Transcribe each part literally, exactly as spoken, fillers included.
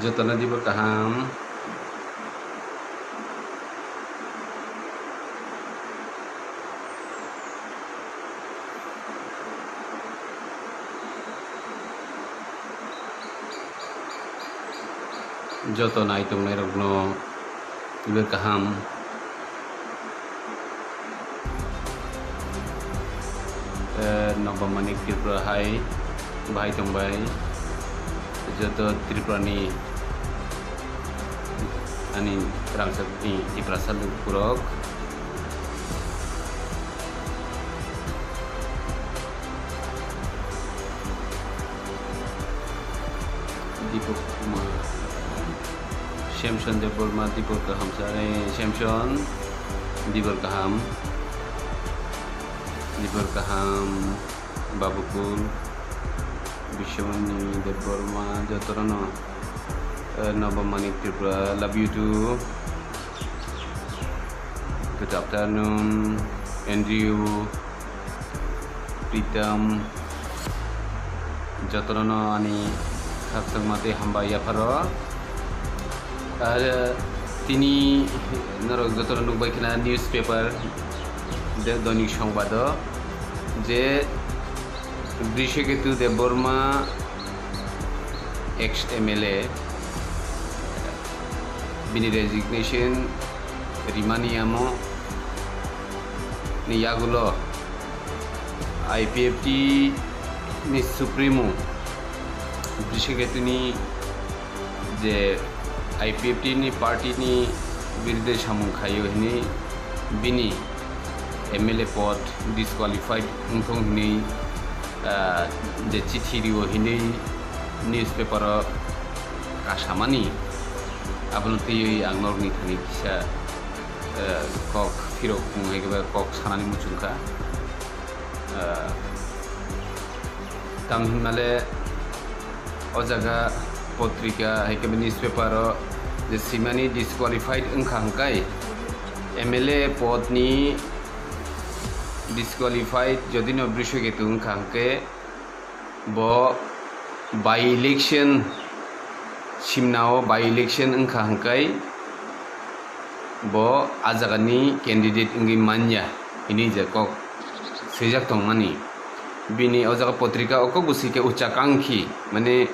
Jotono dibor kaham. Joto nai tongnairokno dibor kaham. Eh, Nobamanik Tripura hai bahai tongbai. Joto Tripura ni ani rangchak ni Tiprasa lukurok. Dipok Kumar, Samson Debbarma, Dipok Kaham, eh, Samson, Dibor Kaham, Dibor Kaham, Babukul, Biswamani Debbarma, jotorano, eh, Nobamanik Tripura, love you too. Good afternoon, Andrew. Pritam, jotono ani khakchangma tei hambai yapharo. Ar tini norok jotono nukbai khna newspaper, de Doinik Songbado, je Brishaketu Debbarma, ex M L A, bini resignation rimani amo ni yagulo I P F T ni Supremo Brishaketu ni je I P F T ni party ni birde samung khaio hini bini M L A pod disqualified wngthung hini, ah, je chithi rio hini newspaper o kasamani, abono twiwi ang norokni thani kisa, eh, kok phirok mung hai khe kok sanani muchungkha. Eh, tamo hinmale o jaga potrika hai khe newspaper o je simani disqualified wngkha hwnkhe M L A pod ni disqualified jodi no Brishaketu wngkha hwnkhe, bo by election simnao by election wngkha hwnkhe bo a jagani candidate wngwi manya hini je kok swijak tongmani. Bini o jaga potrika o kok bo swi khe uchakangkhi, mane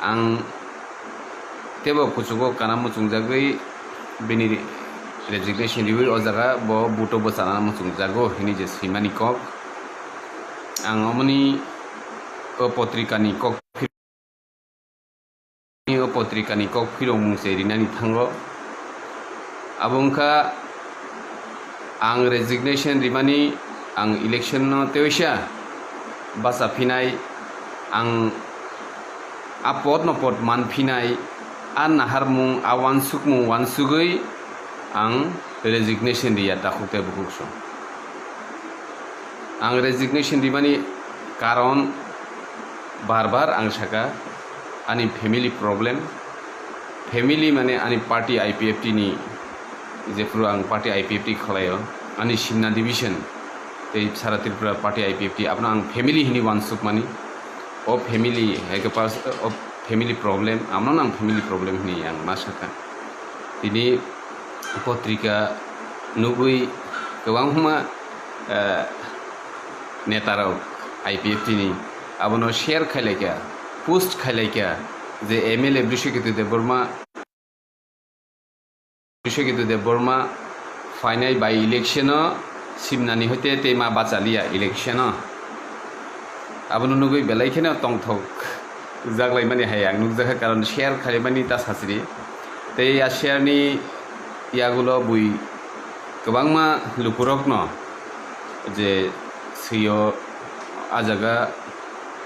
ang teibo kuchugo kana muchungjagwi bini resignation riwi o jaga bo buto bwchanani muchungjago hini je swimani kok. Ang omoni o potrikani kok, o potrikani kok phirokmung se rinani thango. Abo wngkha ang resignation rimani, ang election no teisa bacha phinai, ang a pod no pod man phinai, a naharmung, a wansukmung wansugwi ang resignation riya takhuk tei bukhuk song. Ang resignation rimani karon bar bar ang saka, ani family problem, family mane ani party I P F T ni, jephuru ang party I P F T khwlaio, ani Simna division tei sara Tripura party I P F T, abono ang family hini wansukmani. O family hai khe pers-, o family problem, amno nang family problem hini ang ma sakha. Tini potrika nugwi kwbangma, eh, netarok I P F T ni abono share khailaikha, post khailaikha je M L A Brishaketu Debbarma, Brishaketu Debbarma phainai by election o Simnani hoite tei ma bachaliya election o. Abono nugwi belai kheno tongthok jaklaimani hai ang nukjakha, karon share khailaimani ta sachiri. Tei a share ni yagulo bui kwbangma lukurokno je swio a jaga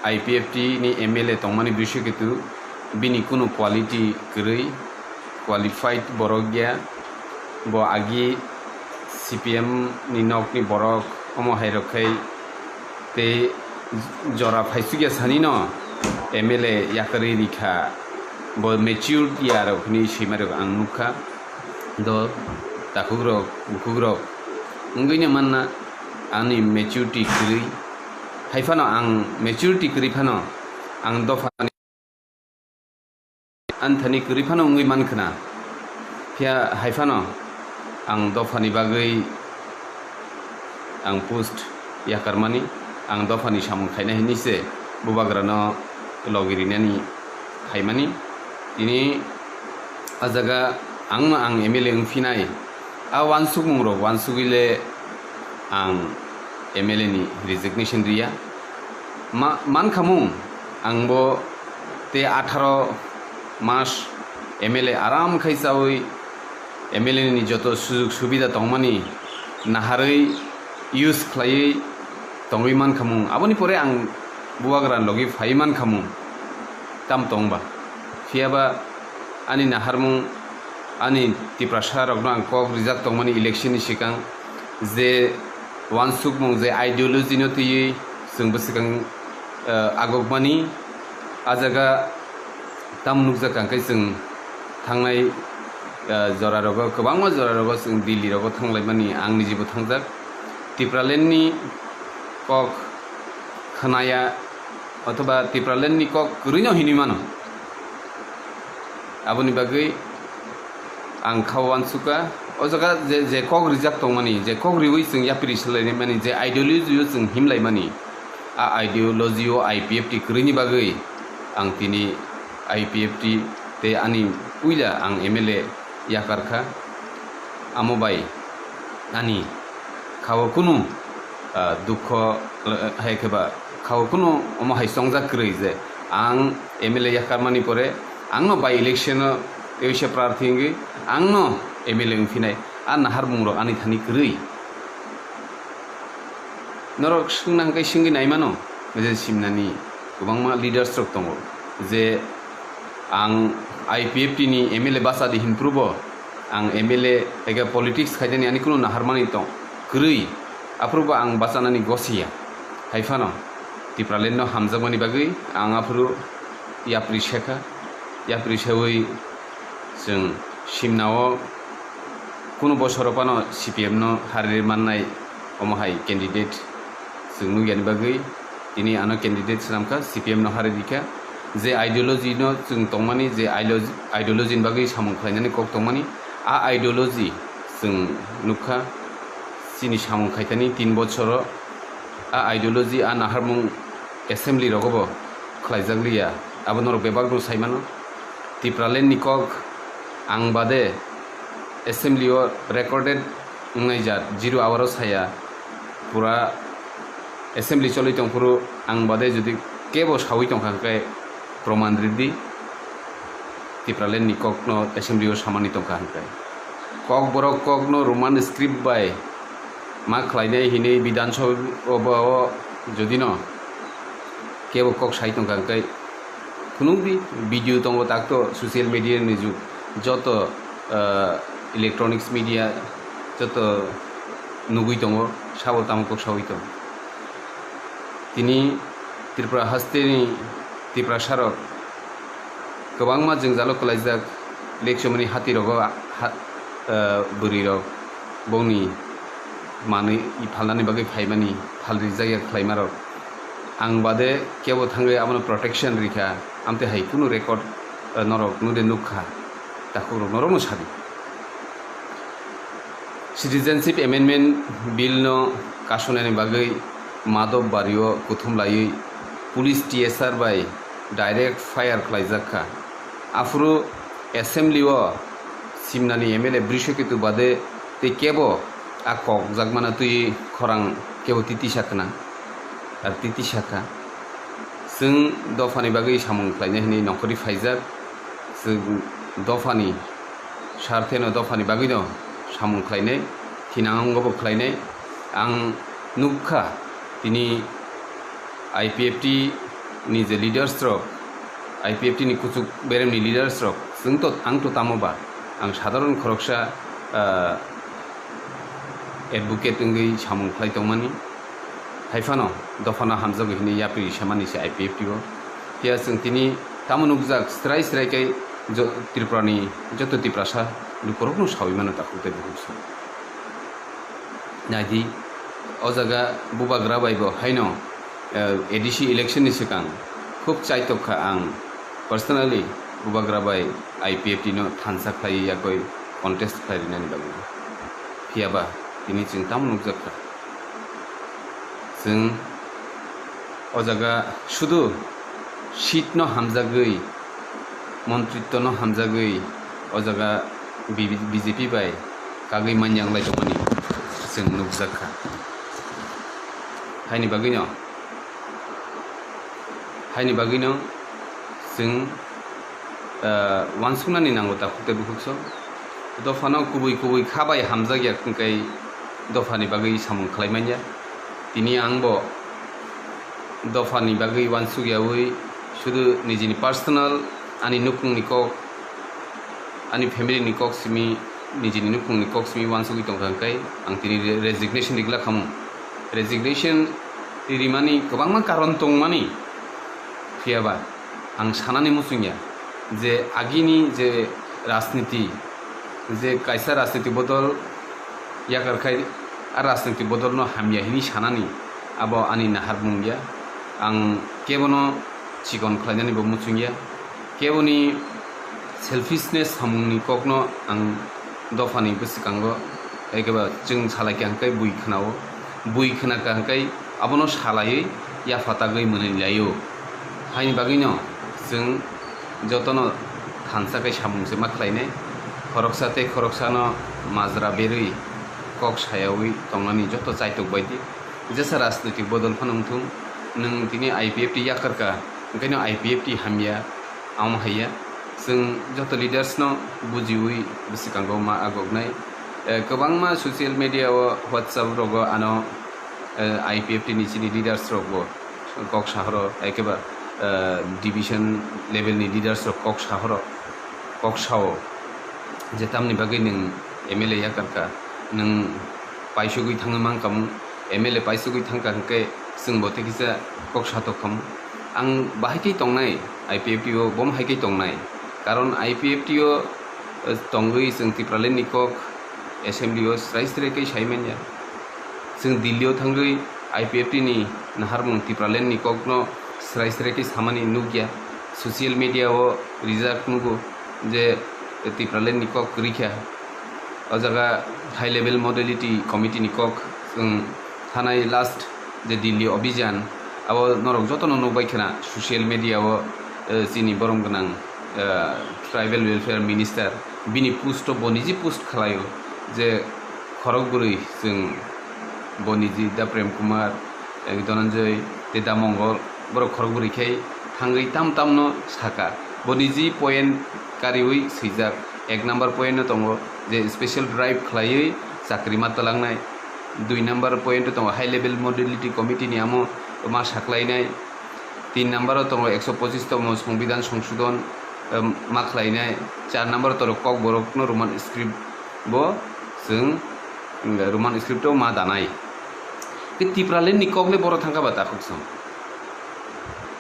I P F T ni M L A tongmani Brishaketu, bini kunu quality kwrwi, qualified borok ya, bo agi C P M ni nok ni borok, omo hai rok khai tei jora phaisukya sani no M L A yakarwi rikha, bo mature ya rok hinwi swima rok ang nukha. Do takhuk rok, bukhuk rok wngwi no manna ani maturity kwrwi, hai phano ang maturity kwrwi phano ang dopha Ani thani kwrwi phano wngwi man khna. Phiya hai phano ang dophani bagwi ang post yakarmani, ang dophani samung khaina hinwi se bubagrano logi rinani phaimani. Tini a jaga angno ang M L A wngphinai, a uansukmungrok uansugwi le ang M L A ni resignation riya. Ma-, mankhamung, ang bo tei atharo mas M L A aram khai chawi M L A ni joto sujug subida tongmani naharwi use khlaiwi tongwi mankhamung. Aboni pore ang bubagra logi phaiwi mankhamung. Tam tongba. Phiyaba ani naharmung, ani Tiprasa rokno ang kok rijak tongmani election ni sikang je uansukmung, je ideology no twiwi chwng bwswkang, eh, agokmani. A jaga tam nukjak ang khe chwng thangnai, eh, jora rogo, kwbangma jora rogo chwng Delhi rogo thanglaimani, ang nijibo thangjak. Tipraland ni kok khnaya othoba Tipraland ni kok kwrwino hinwi mano. Aboni bagwi ang kha uansukha, o jaga je, je kok rijak tongmani, je kok riwi chwng yapri swlaimani, je ideology o chwng himlaimani, a ideology o I P F T kwrwini bagwi ang tini I P F T tei ani puila ang M L A yakar kha. Amo bai ani khao kunu, ah, dukho, eh, hai khe ba khao kunu omo hai chongjak kwrwi je ang M L A yakarmani pore angno by election o teisa prarthi wngwi angno M L A wngphinai, a naharmungrok ani thani kwrwi. Norok swngna hwnkhe swngwi naimano, je simnani kwbangma leaders rok tongo je ang I P F T ni M L A bachadi hinphrubo ang M L A ega politics khaidani ani kunu naharmani tong kwrwi, aphrubo ang bachanani gosiya. Hai phano Tipraland no hamjakmani bagwi ang aphuru yapri sekha, yapri sewi chwng simnao kunu bosoro phano C P M no harwi mannai omo hai candidate chwng nukya ni bagwi tini ano candidate swnamkha, C P M no harwi rikha. Je ideology no chwng tongmani, je ideology, ideology ni bagwi samung khlainani kok tongmani, a ideology chwng nukha chini samung khaitani tin bochoro. A ideology, a naharmung assembly rogobo khlaijak liya, abo norok bebak no sai mano. Tipraland ni kok ang bade assembly o recorded wngnai jat, zero hour o saya, pura assembly choli tongphuru ang bade jodi kebo sawi tongkha hwnkhe proman ridi, Tipraland ni kok no assembly o samani tongkha hwnkhe. Kok borok kok no Roman script bai ma khlainai hinwi Bidhan Sabha o jodi no kebo kok sai tongkha hwnkhe, phunukdi, video tongo takto, social media ni jug, joto, ah, electronics media joto nugwi tongo, sabo tamo kok sawi tongo. Tini Tripura hasteni Tiprasarok kwbangma jwngjalo kwlaijak, lekchomani hatirogo ha-, ah, bwrwirok bongni manwi phalnani bagwi phaimani phalrijak ya khlaimarok. Ang bade kebo thangwi abono protection rikha, amtwi hai kunu record, ah, norok nude nukha, takhukrok norokno sadi. Citizenship Amendment Bill no kasonani bagwi Madhop Bario kuthum laiwi police T S R bai direct fire khlaijak kha. Aphuru assembly o simnani M L A Brishaketu bade tei kebo a kok jakmano twi khorang kebo titisa khna, ar titisa kha. Chwng dophani bagwi samung khlainai hwnwi nongkhorwi phaijak. Chwng dophani sartheno dophani bagwino samung khlainai, thinangobo khlainai. Ang nukha tini I P F T ni je leaders rok, I P F T ni kuchuk beremni leaders rok, chwng to, ang to tamo ba, ang sadharon khoroksa, ah, advocate wngwi samung khlai tongmani. Hai phano dophano hamjakgo hwnwi yapri samani se I P F T o. Phiya chwng tini tamo nukjak, srai srai khe jo-, Tripurani joto Tiprasa lukurokno sawi mano takhuk tei bukhuk se. Naidi, o jaga bubagra bai bo haino, eh, A D C election ni swkang khub chaitok kha ang personally Bubagra bai I P F T no thansa khlaiwi yakwi contest khlai rinani bagwi. Phiya ba tini chwng tamo nukjak kha? Chwng o jaga sudu seat no hamjagwi, montritto no hamjagwi o jaga B J P bai kagwi manyanglai tongmani chwng nukjak kha. Haini bagwino, haini bagwino chwng, ah, uansuknani nango takhuk tei bukhuk song. Dophano kubui kubui kha bai hamjak ya hwnkhe dophani bagwi samung khlai man ya. Tini ang bo dophani bagwi uansuk yaui sudu nijini personal, ani nukhungni kok, ani family ni kok simi, nijini nukhungni kok simi uansugwi tongkha hwnkhe ang tini re-, resignation rigla khamu. Resignation rimani kwbangma karon tongmani, phiya ba ang sanani muchungya je agini je rajniti, je kaisa rajniti bodol yakar khai, a rajniti bodolno hamya hini sanani abo ani naharmung ya. Ang kebono chikon khlainani bo muchungya. Keboni selfishness samungni kokno ang dophani bwskango, ekeba chwng salai kha hwnkhe bui khwnao, bui khwna kha hwnkhe abono salaiwi yapha tagwi mwnwi laio. Haini bagwino chwng jotono thansa khe samung se ma khlainai, khoroksa tei khoroksano majra berwi kok sayaui tongnani joto chaitok baidi. Jesa rajnoitik bodol phano wngthung, nwng tini I P F T yakar kha, hwnkhe no I P F T hamya, amo haiya. Chwng joto leaders no bujiui bwswkango ma agoknai. Eh, kwbangma social media o, WhatsApp rogo ano, eh, I P F T ni chini leaders rokbo kok sahoro, ekeba, eh, division level ni leaders rok kok sahoro, kok sao je tamni bagwi nwng M L A yakar kha, nwng paisugwi thangwi mankha mung, M L A paisugwi thangkha hwnkhe chwngbo tei kisa kok satok khamu. Ang bahai khe tongnai, I P F T o bomo hai khe tongnai, karon I P F T o, eh, tongwi chwng Tipraland ni kok assembly o srai srai khe sai manya. Chwng Delhi o thangwi I P F T ni naharmung Tipraland ni kokno srai srai khe samani nukya. Social media o rijak nugo je Tipraland ni kok kwrwi kha. O jaga high level modality committee ni kok chwng thanai last je Delhi Abhijan, abo norok jotono nukbai khna social media o, eh, chini borom gwnang, eh, tribal welfare minister, bini post o bo niji post khlaio je khorok bwrwi chwng bo niji da Prem Kumar, eh, Dhananjay tei da Mongol, borok khorok bwrwi khe thangwi tam tamno saka. Bo niji point kariui swijak, ek number point no tongo je special drive khlaiwi chakri ma twlangnai, dui number point o tongo high level modality committee ni amo ma saklainai, tin number o tongo ekso pochis tongmo Songbidan Songsodhon, em, ma khlainai, char number o tongo Kokborok no Roman script bo chwng, em, Roman script o ma danai. Tei Tipraland ni kok le boro thangkha ba takhuk song.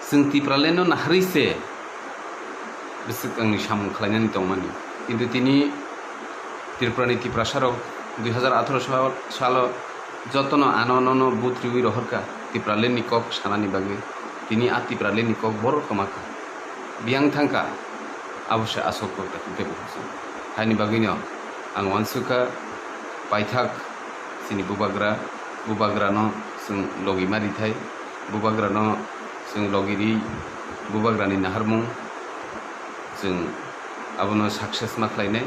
Chwng Tipraland no naharwi se bwswk wngwi samung khlainani tongmani. Kintu tini Tripura ni Tiprasa rok dui hazar atharo sal-, salo jotono ano nono vote riwi rohorkha Tipraland ni kok sanani bagwi. Tini a Tipraland ni kok boro kwmakha. Biyang thangkha, abo se aswk kok da khe bwswk. Haini bagwino ang uansukha paithak chini bubagra, bubagrano chwng logi ma rithai. Bubagrano chwng logi ri, bubagrani naharmung chwng abono success ma khlainai.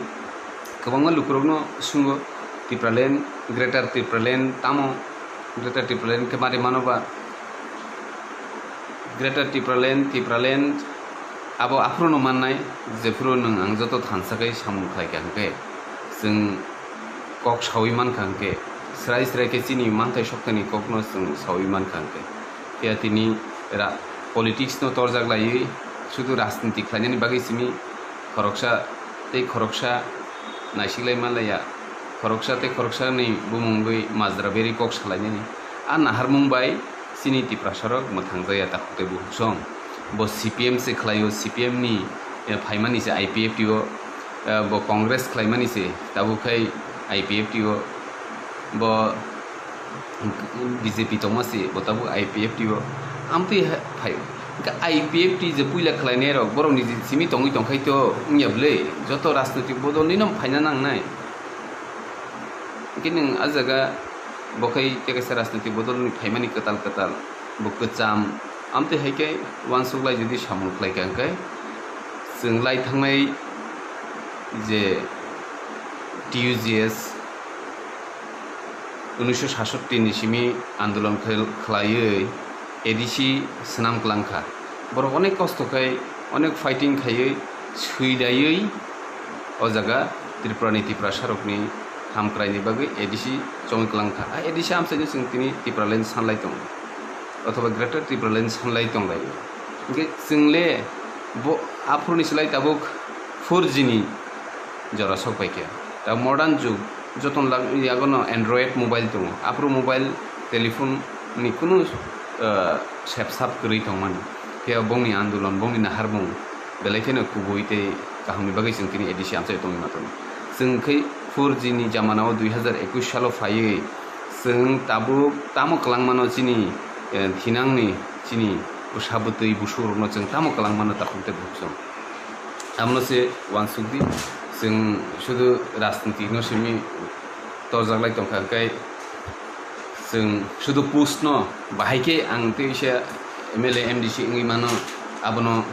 Kwbangma lukurokno swnggo, Tipraland, Greater Tipraland tamo? Greater Tipraland khe mari mano ba? Greater Tipraland, Tipraland abo aphuru no mannai, jephuru nwng ang joto thansa khe samung khlai kha hwnkhe chwng kok saui mankha hwnkhe, srai srai khe chini manthai soktani kokno chwng saui mankha hwnkhe. Phiya tini ra-, politics no torjak laiwi sudu rajniti khlainani bagwi simi khoroksa tei khoroksa naisiklai manlaiya, khoroksa tei khoroksani bumungwi majra berwi kok salainani. A naharmung bai chini Tiprasarok mwthangjakya takhuk tei bukhuk song. Bo C P M se khlaio, C P M ni, eh, phaimani se I P F T o, eh, bo Congress khlaimani se tabuk khai I P F T o, bo B J P tongma se bo tabuk I P F T o. Amtwi ha-, phaio. Hwnkhe I P F T je puila khlainai rok, borok ni je simi tongwi tongkhai to wngya bwle, joto rajnoitik bodol nino phaina nangnai. Hwnkhe nwng a jaga bo khai tei kaisa rajnoitik bodol ni phaimani kwtal kwtal, bo kwcham, amtwi hai khe uansuk lai jodi samung khlai kha hwnkhe, chwng lai thangnai je T U G S, unisho sasotti ni simi andolon khel-, khlaiwi A D C swnam kwlang kha. Borok onek kosto khai, onek fighting khaiwi, swidaiwi o jaga Tripura ni Tiprasa rokni hamkrai ni bagwi A D C chongwi kwlang kha. A ADC amchaino chwng tini Tipraland sanlai tongo, othoba Greater Tipraland sanlai tonglaio. Hwnkhe chwng le bo aphuruni slai tabuk four G ni jora sok pai kha. Ta modern jug, joton lag-, yagono Android mobile tongo. Aphuru mobile, telephone ni kunu, ah, sep sap kwrwi tongmani. Phiya bongni andolon, bongni naharmung belai kheno kubui tei kahamni bagwi chwng tini A D C amchai tongwi ma tongo. Chwng khai four G ni jamana o dui hazar ekush salo phaiwi chwng tabuk tamo kwlangmano chini, eh, thinangni chini bwsa bwtwi busurokno chwng tamo kwlangmano takhuk tei bukhuk chwng. Amno se uansuk di, chwng sudu rajniti no simi torjak lai tongkha, hwnkhe chwng sudu post no bahai khe ang tei se M L A, M D C wngwi mano, abono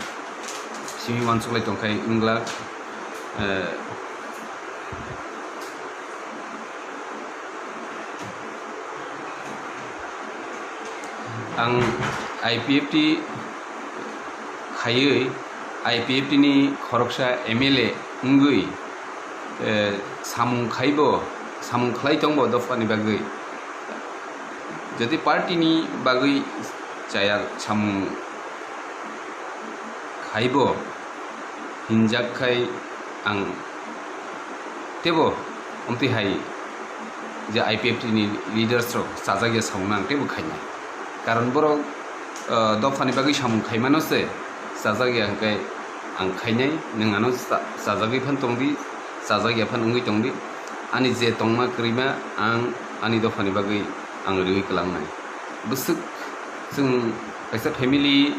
simi uansuk lai tongkha wngla, eh, ang I P F T khaiwi, I P F T ni khoroksa M L A wngwi, eh, samung khaibo, samung khlai tongbo dophani bagwi. Jodi party ni bagwi chaya samung khaibo hinjak khai ang teibo omtwi hai je I P F T ni leaders rok chajakya samung no ang teibo khainai. Karon borok, ah, dophani bagwi samung khaimano se chajakya hwnkhe ang khainai, nwng ano cha-, chajagwi phan tongdi, chajakya phan wngwi tongdi. Ani je tongma kwrwima ang ani dophani bagwi ang riwi kwlangnai. Bwswk chwng kaisa family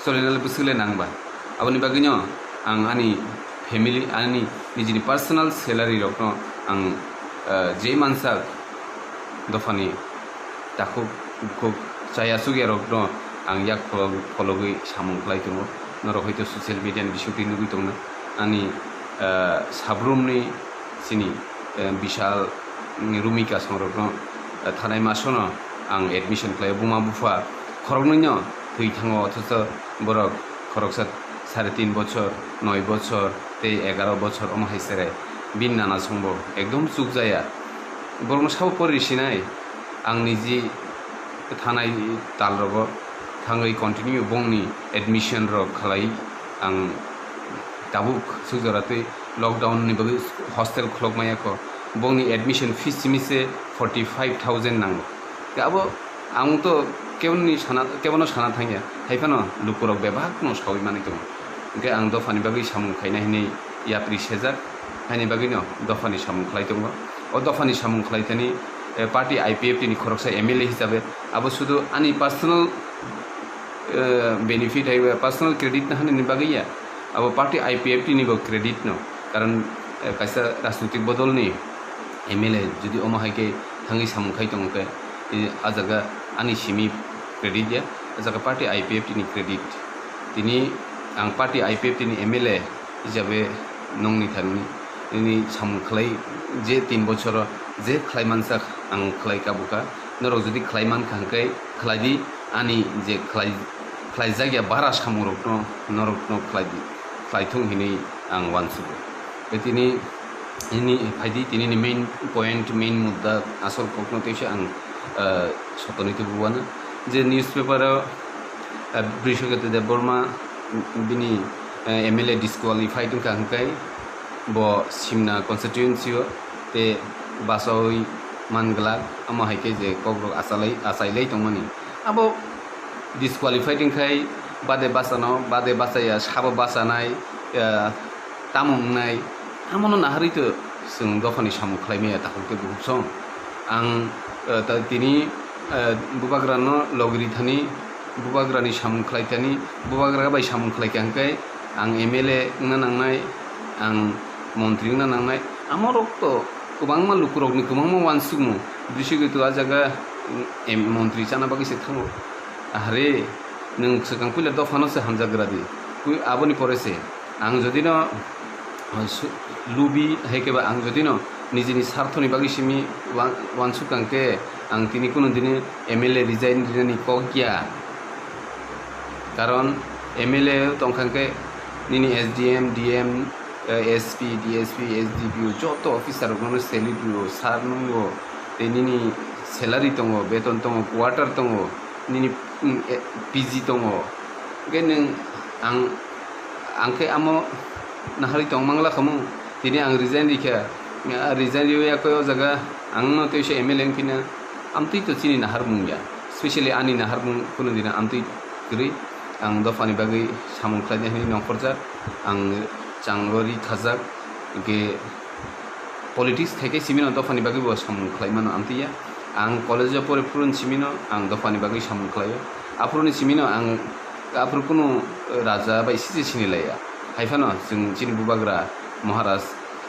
solinale bwswk le nang ba. Aboni bagwino ang ani family, ani nijini personal salary rokno ang, ah, je mansak dophani takhuk bukhuk chaya chukya rokno ang yak pholog-, phologwi samung khlai tongo. Norok hoito social media ni bisingtwi nugwi tongna ani, ah, sabrumni chini, eh, Bishal, mm, Rumika songrokno, eh, thanai masono ang admission khlaio. Buma bupha khoroknwino thwi thango, othocho borok khoroksa sare tin bochor, noi bochor tei egaro bochor omo hai sere. Bini nana songbo ekdom chukjaya. Borokno sabo pori sinai, ang niji thanai talrogo thangwi continue bongni admission rok khlai ang tabuk suk jora tei lockdown ni bagwi hostel khulok maya kho, bongni admission fees simi se forty five thousand nango. Khe abo ang to keboni sana, kebono sana thangya, hai phano lukurok bebak no sawi manwi tongo. Hwnkhe ang dophani bagwi samung khaina hinwi yapri sejak, haini bagwino dophani samung khlai tongo. O dophani samung khlai thani, eh, party I P F T ni khoroksa M L A hisabe abo sudu ani personal, eh, benefit hai ba personal credit na hanani bagwi ya. Abo party I P F T ni bo credit no. Karon, eh, kaisa rajnitik bodol ni M L A jodi omo hai khe thangwi samung khai tongo khe, eh, a jaga ani simi credit ya, a jaga party I P F T ni credit. Tini ang party I P F T ni M L A hisabe nongni thani nini samung khlai je tin bochoro je khlai mansak ang khlai kabukha. Norok jodi khlai mankha hwnkhe khlai di, ani je khlai, khlaijak ya bara samungrokno norokno khlai di, khlai thung hinwi ang uansugo. Tei tini, tini phaidi, tini ni main point, main mudda, asol kokno teisa ang, ah, sotoni tubu uana. Je newspaper o, ah, Brishaketu Debbarma bini, ah, M L A disqualified wngkha hwnkhe bo Simna constituency o tei bachaui manglak, amo hai khe je kokrok achalai, achailai tongmani. Abo disqualified wngkhai bade bachano, bade bachaya, sabo bachanai, ah, tamo wngnai, amono naharwi to chwng dophani samung khlai maya takhuk tei bukhuk song. Ang, eh, ta-, tini, eh, bubagrano logri thani Bubagrani samung khlaikani, bubagra bai samung khlaikha hwnkhe ang M L A wngna nangnai, ang montri wngna nangnai. Amorok to kwbangma lukurokni kwbangma uansukmung, bisingtwi to a jaga, em, montri chana bagwi se thango. Ahare, nwng swkang puila dophano se hamjagra di. Pui-, aboni pore se ang jodi no, uh, su-, lubi, hai khe ba ang jodi no nijini sarthoni bagwi simi wan-, uansukha hwnkhe ang tini kunu dini M L A resign rinani kok ya. Karon M L A tongkha hwnkhe nini S D M, D M, eh, S P, D S P, S D P O joto officer rokno salute rwo, sir nungo, tei nini salary tongo, beton tongo, quarter tongo, nini, mm, eh, P G tongo. Hwnkhe nwng ang, ang khe amo naharwi tong mangla khamu, tini ang resign rikha, ah, resign riwi yakoi o jaga ang no tei se M L A wngphina, amtwi to chini naharmung ya, specially ani naharmung kunu dina amtwi kwrwi. Ang dophani bagwi samung khlainai hwnwi nongkhorjak, ang chango ri khajak, hwnkhe politics khaikhe simino dophani bagwi bo samung khlai mano amtwi ya. Ang college o pore phuru simino ang dophani bagwi samung khlaio. Aphuru ni simino ang aphuru kunu raja bai sije sini laiya. Hai phano chwng chini bubagra Maharaj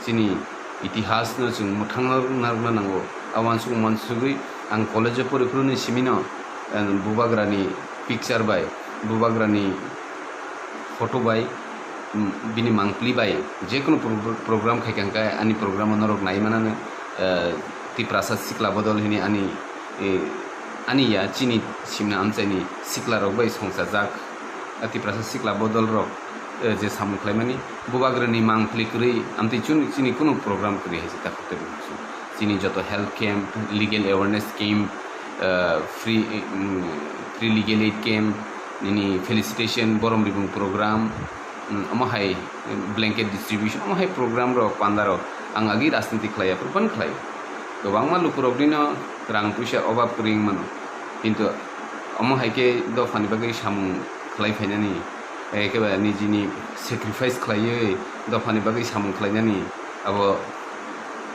chini itihas no chwng mwthangna narwkna nango. A uansuk uansugwi ang college o pore phuru ni simino, eh, bubagra ni picture bai, bubagra ni photo bai, mm, bini mangpli bai, jekunu pro-, program khaikha hwnkhe ani program o norok nai manano, eh, Tiprasa Sikla Bodol hini ani, eh, ani ya chini simna amchaini sikla rok bai songchajak, eh, Tiprasa Sikla Bodol rok, eh, je samung khlaimani bubagrani mangpli kwrwi amtwi chun-, chini kunu program kwrwi hai se takhuk tei bukhuk chini joto health camp, legal awareness camp, eh, free, mm, free legal aid camp, nini felicitation, borom ribung program, mm, omo hai blanket distribution, omo hai program rok, panda rok ang agi rajniti khlai ya, phuru phano khlai. Kwbangma lukurok nino rang puisa obab kwrwi wng mano, kintu omo hai khe dophani bagwi samung khlai phainani, ekebare nijini sacrifice khlaiwi dophani bagwi samung khlainani, abo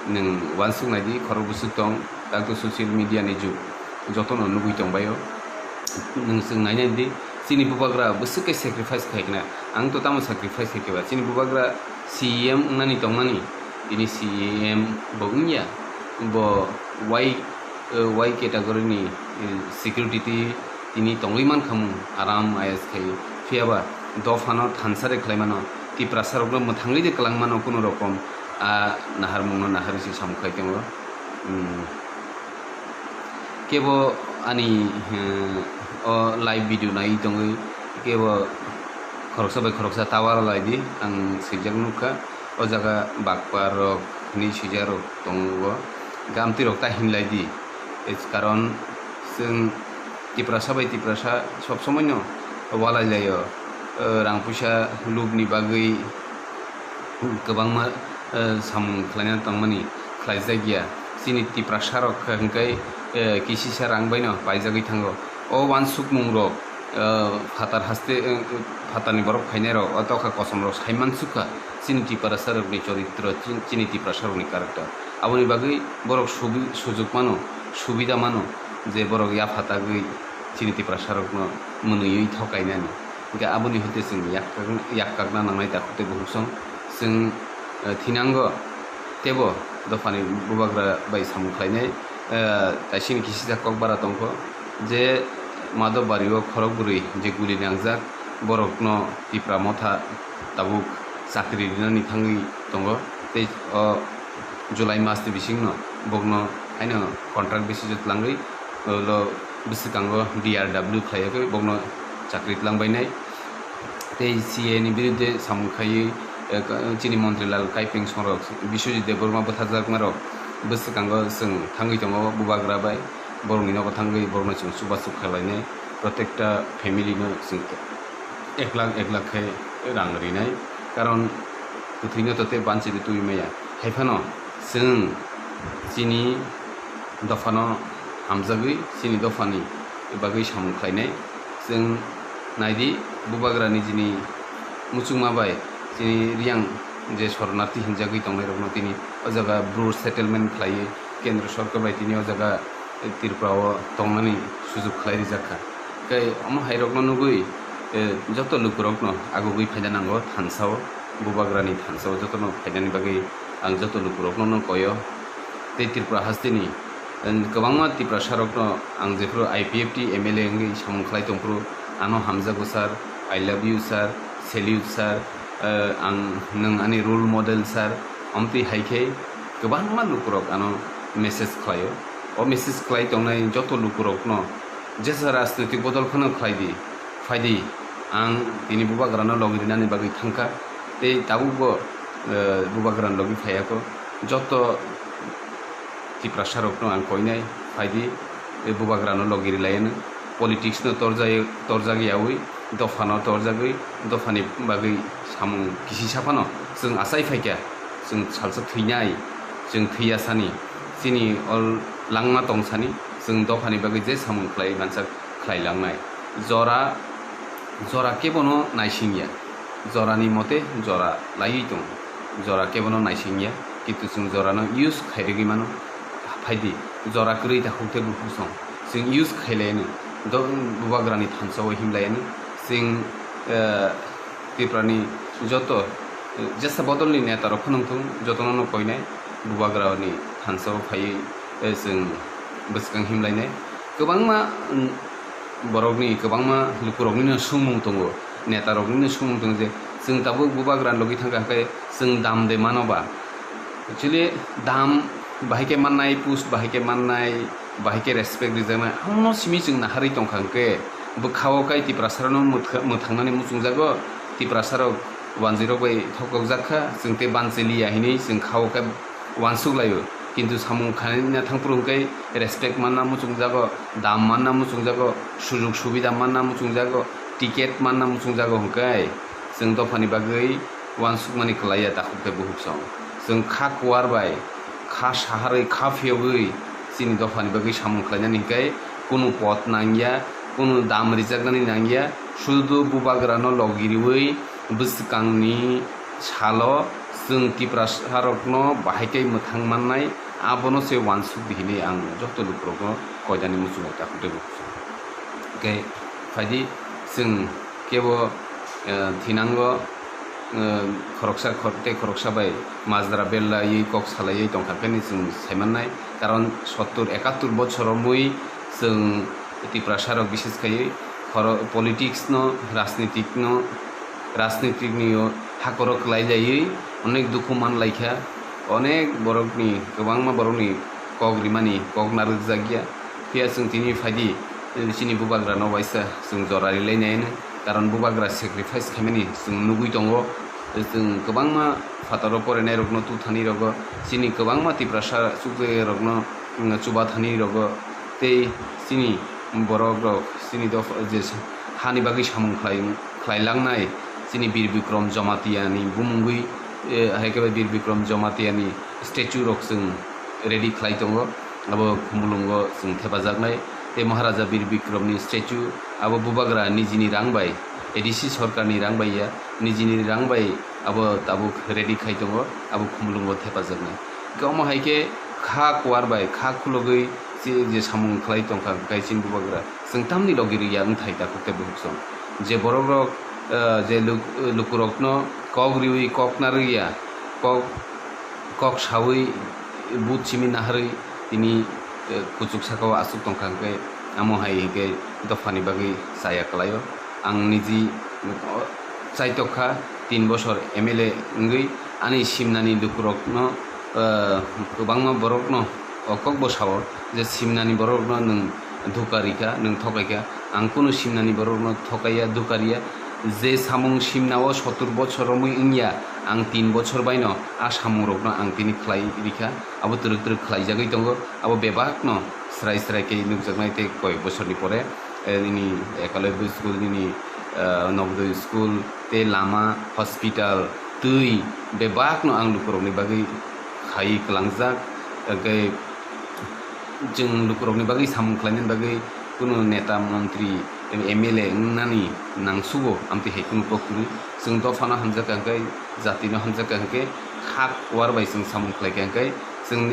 nwng uansuk nai di, khorok bwswk tong, tak to social media ni jug, jotono nugwi tong bai o. Nwng chwng nai nai di, chini bubagra bwswk khe sacrifice khai khna, ang to tamo sacrifice khai khe ba, chini bubagra C E M wngnani tongmani, tini C E M bo wngya, bo Y, eh, Y category ni, eh, security twi tini tongwi mankha mung, aram ayes khai. Phiya ba dophano thansa re khlai mano, Tiprasa rokno mwthangwi de kwlang mano kunu rokom, a naharmung no naharwi se samung khai tongo. Hmm. Kebo ani, eh, o live video nai tongwi kebo khoroksa bai khoroksa tower lai di, ang swijak nukha. O jaga bakpa rok hinwi swijak rok tongo, gamtwi rok ta hinlai di. Karon chwng Tiprasa bai Tiprasa sob somoi no walai lai o, eh, rang puisa lubni bagwi kwbangma, eh, samung khlaina tongmani khlaijak ya. Chini Tiprasa rok hwnkhe, eh, kisisa rang bai no paijagwi thango. O uansukmung rok, eh, phatar haste, eh, phatarni borok phainai rok, o tokha kosom rok sai mansukha chini Tiprasa rokni choritro, chin-, chini Tiprasa rokni character. Aboni bagwi borok subi-, sujuk mano, subida mano je borok yaphatagwi chini Tiprasa rokno mwnwiwi thokainani. Hwnkhe aboni hoite chwng yak-, yakkakna nangnai takhuk tei bukhukchong. Chwng, eh, thinango teibo dophani bubagra bai samung khlainai, eh, taisini kisijak kokbara tongkho je Madhobbario khorok bwrwi je guli nangjak, borokno Tipra Motha tabuk chakri rinani thangwi tongo tei o July mas ni bisingno bokno haino contract basis o twlangwi, ulo bwswkango D R W khlaiwi bokno chakri twlangbainai. Tei C A ni birudde samung khaiwi, eh, ka-, chini montri Lal Kaipeng Songrok, Biswajit Debbarma bwtharjakmarok bwswkango chwng thangwi tongo bubagra bai, borokni nogo thangwi borokno chwng chubachu khlainai. Protekta family no chwng ek lakh ek lakh khe rang rinai, karon kwthwino to tei banchibo twi maya. Hai phano chwng chini dophano hamjagwi chini dophani bagwi samung khlainai. Chwng naidi, bubagra nijini muchungma bai chini Riyang je shoronarthi hinjagwi tongnairokno tini o jaga Bru settlement khlaiwi Kendra Sorkar bai tini o jaga Tripura o tongnani sujuk khlai rijak kha. Tei omo hairokno nugwi, eh, joto lukurokno agugwi phaina nango thansao, bubagrani thansao jotono phainani bagwi ang joto lukurokno no koyo. Tei Tripura hasteni, eh, kwbangma Tiprasarokno ang jephuru I P F T M L A wngwi samung khlai tongphuru ano hamjago sir, I love you sir, salute sir, eh, ang nwng ani role model sir, omtwi hai khe kwbangma lukurok ano message khlaio. O message khlai tongnai joto lukurokno jesa rajnitik bodol phano khlai di, phai di, ang tini bubagrano logi rinani bagwi thangkha, tei tabukbo, eh, bubagrano logi phaiya kho. Joto Tiprasarokno ang koinai, phai di, eh, bubagrano logi rilaiyano, politics no torjai-, torjak yaui, dophano torjagwi, dophani bagwi samung kisisa phano chwng achai phaikha, chwng salsa thwinai, chwng thwiya sani, chini o langma tong sani, chwng dophani bagwi je samung khlai mansa khlai langnai. Jora, jora kebono naisingya, jorani mote jora laiwi tongo, jora kebono naisingya, kintu chwng jorano use khairigwi mano. Phaidi, jora kwrwi takhuk tei bukhuk song. Chwng use khailaiyano, do-, bubagrani thansa-o himlaiyano. Chwng, eh, Tiprani joto, eh, jesa bodolni netarok phano wngthung, jotono no koinai, bubagrani thansa-o phaiwi, eh, chwng bwskang himlainai. Kwbangma, mm, borokni, kwbangma lukuroknino swngmung tongo, netaroknino swngmung tongo je, chwng tabuk bubagra logi thangkha hwnkhe chwng dam de mano ba? Actually, dam bahai khe mannai, post bahai khe mannai, bahai khe respect rijaknai, amono simi chwng naharwi tongkha hwnkhe, bwkha-o kai Tiprasarokno mwthang-, mwthangnani muchungjago, Tiprasarok wanjwirok bai thokjak kha, chwng tei banchiliya hinwi chwng kha-o khe wansuk laio, kintu samung khaina thangphuru hwnkhe respect manna muchungjago, dam manna muchungjago, sujug subida manna muchungjago, ticket manna muchungjago hwnkhe chwng dophani bagwi wansukmani kwlaiya takhuk tei bukhuk song. Chwng kha kuar bai, kha saharwi, kha phiyogwi chini dophani bagwi samung khlainani hwnkhe kunu pot nangya, kunu dam rijaknani nangya, sudu bubagrano logi riwi bwskangni salo chwng Tiprasarokno bahai khe mwthang mannai, abono se wansuk di hinwi ang joto lukurokno koinani muchungo takhuk tei bukhuk song. Hwnkhe phaidi chwng kebo, eh, thinango, eh, khoroksa khor-, tei khoroksa bai majra bellaiwi kok salaiwi tongkha pheni chwng saimannai. Karon sottur ekattur bochor romwi chwng Tiprasarok bises khaiwi khoro-, politics no, rajnitik no, rajnitik ni o hakoro kwlailaiwi onek dukhu manlaikha, onek borokni, kwbangma borokni kok rimani kok narwkjakya. Phiya chwng tini phaidi, chini bubagrano waisa chwng jora rilainai hwnwi. Karon bubagra sacrifice khaimani chwng nugwi tongo. Chwng kwbangma phataro porenairokno tuthani rogo, chini kwbangma Tiprasa chukjagirokno, mm, chubathani rogo, tei chini borokrok, chini dopha je hani bagwi samung khlai, khlailangnai, chini Bir Bikrom Jomatiani bumungwi, eh, hai khe bai Bir Bikrom Jomatiani statue rok chwng ready khlai tongo, abo Khumulwngo chwng thepajaknai. Tei Maharaja Bir Bikromni statue, abo bubagra nijini rang bai, A D C sorkarni rang bai ya, nijini rang bai abo tabuk ready khai tongo, abo Khumulwngo thepajaknai. Hwnkhe omo hai khe kha kuar bai kha khulogwi je, je samung khlai tongkha, hwnkhe chini bubagra chwng tamni logi rwya wngthai takhuk tei bukhuk song. Je borokrok, eh, je luk-, lukurokno kok riwi kok narwkya, kok kok saui, but simi naharwi tini, eh, kuchuk sakao aswk tongkha, hwnkhe amo hai hwnkhe dophani bagwi chaya kwlaio. Ang niji, oh, chaitokha, tin bosor M L A wngwi ani simnani lukurokno, eh, kwbangma borokno o kokbo sao je simnani borokno nwng dhuka rikha, nwng thokaikha. Ang kunu simnani borokno thokaiya, dhuka riya. Je samung simnao sottur bochor romwi wngya, ang tin bochor baino a samungrokno ang tini khlai rikha. Abo twrwk twrwk khlaijagwi tongo. Abo bebakno srai srai khe nukjaknai tei koyek bochorni pore, eh, nini Ekalobya school, nini, eh, Novodaya school, tei lama, hospital, twi bebakno ang lukurokni bagwi khaiwi kwlangjak. Hwnkhe chwng lukurokni bagwi samung khlainani bagwi kunu neta, montri, M L A wngnani nangsugo, amtwi hai kunu kok kwrwi. Chwng dophano hamjakha hwnkhe, jatino hamjakha hwnkhe, kha kuar bai chwng samung khlaikha hwnkhe, chwng,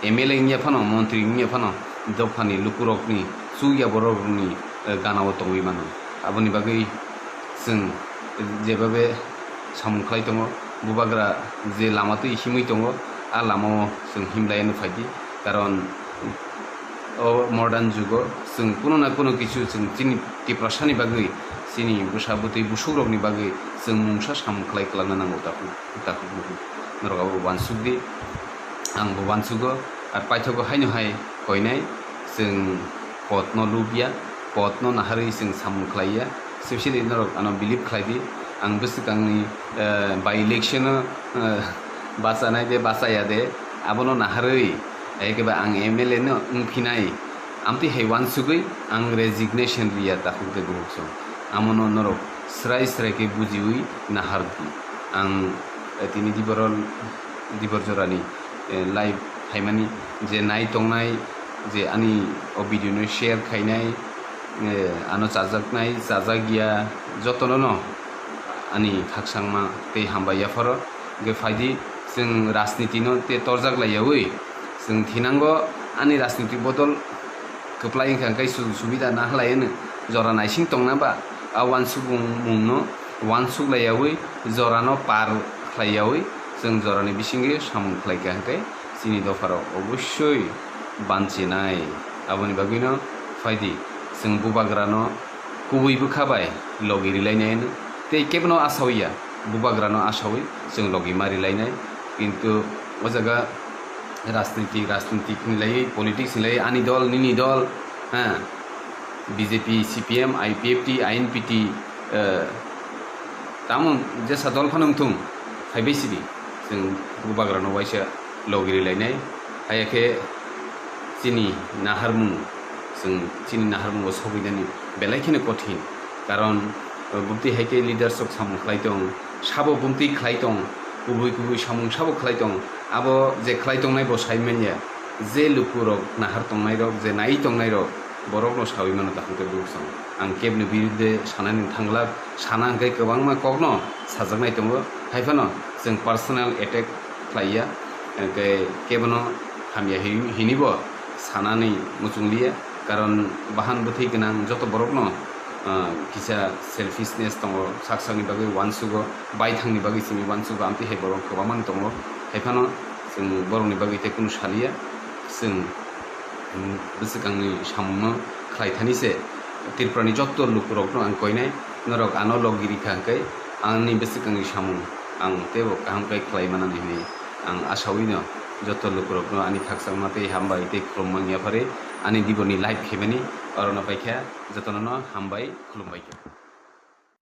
eh, M L A wngya phano, montri wngya phano, dophani lukurokni, chukya borokni ganao tongwi mano. Aboni bagwi chwng jebabe samung khlai tongo, bubagra je lama twi himwi tongo, a lamao chwng himlaiano phaidi. Karon o modern jugo chwng kuno na kuno kichu chwng chini Tiprasani bagwi, chini bwsa bwtwi busukrokni bagwi chwng mungsa samung khlai kwlangna nango takhuk takhuk bukhuk. Norok abo uansukdi, ang bo uansugo. Ar paithago haino hai koinai chwng podno lubya, podno naharwi chwng samung khlaiya. Specially norok ano believe khlaidi, ang bwswkangni, eh, by election-o, eh, bachanai de bachaya de, abono naharwi, ekeba ang M L A no wngphinai, amtwi hai uansugwi ang resignation riya takhuk de bukhuk song. Amono norok srai srai khe bujiwi nahardi. Ang, eh, tini diboro, dibor jorani, eh, live phaimani je nai tongnai, je ani o video no share khainai, eh, ano chajaknai, chajakya, jotono no ani khakchangma tei hambai yapharo. Hwnkhe phaidi, chwng rajniti no tei torjak laiyawi, chwng thinango ani rajniti bodol kwplai wngkha, hwnkhe sujog subida nahalai hwno jora naising tongna ba a uansukmung mungno uansuk laiyawi jorano par khlaiyawi chwng jorani bisingwi samung khlaikha, hwnkhe chini dopharok obossoi banchinai. Aboni bagwino phaidi, chwng bubagrano kubui bwkha bai logi rilainai hwno. Tei kebono asawi ya, bubagrano asawi chwng logi ma rilainai. Kintu o jaga rajniti, rajniti ni lai, politics ni lai, ani dol, nini dol, ha, B J P, C P M, I P F T, I N P T, eh, tamo jesa dol phano wngthung, phaibai sidi, chwng bubagrano waisa logi rilainai. Haya khe chini naharmung, chwng chini naharmungo sogwinani belai kheno kothin. Karon, eh, bumtwi hai khe leaders rok samung khlai tong, sabo bumtwi khlai tong, kubui kubui samung sabo khlai tong. Abo je khlai tongnai bo sai manya, je lukurok nahar tongnairok, je nai tongnairok, borokno sawi mano takhuk tei bukhuk song. Ang kebni birudde sanani thangla, sana hwnkhe kwbangma kokno sajaknai tongo. Haiphano chwng personal attack khlaiya, hwnkhe kebono hamya hin-, hinibo sanani muchungliya. Karon bahan bwthwi gwnang joto borokno, ah, kisa selfishness tongo, sak sakni bagwi uansugo, baithangni bagwi simi uansugo, amtwi hai borok kwbangma tongo. Haiphano chwng borokni bagwi tei kunu saliya, chwng bwswkangni samungno khlai thani se Tripurani joto lukurokno ang koinai, norok ano logi rikha hwnkhe ani bwswkangni samung ang teibo kaham khe khlai manani hwnwi ang asawino joto lukurokno ani khakchangma tei hambai tei khulumma wngya phari ani diboni live khaimani orono paikha jotono no hambai khulumbai khe.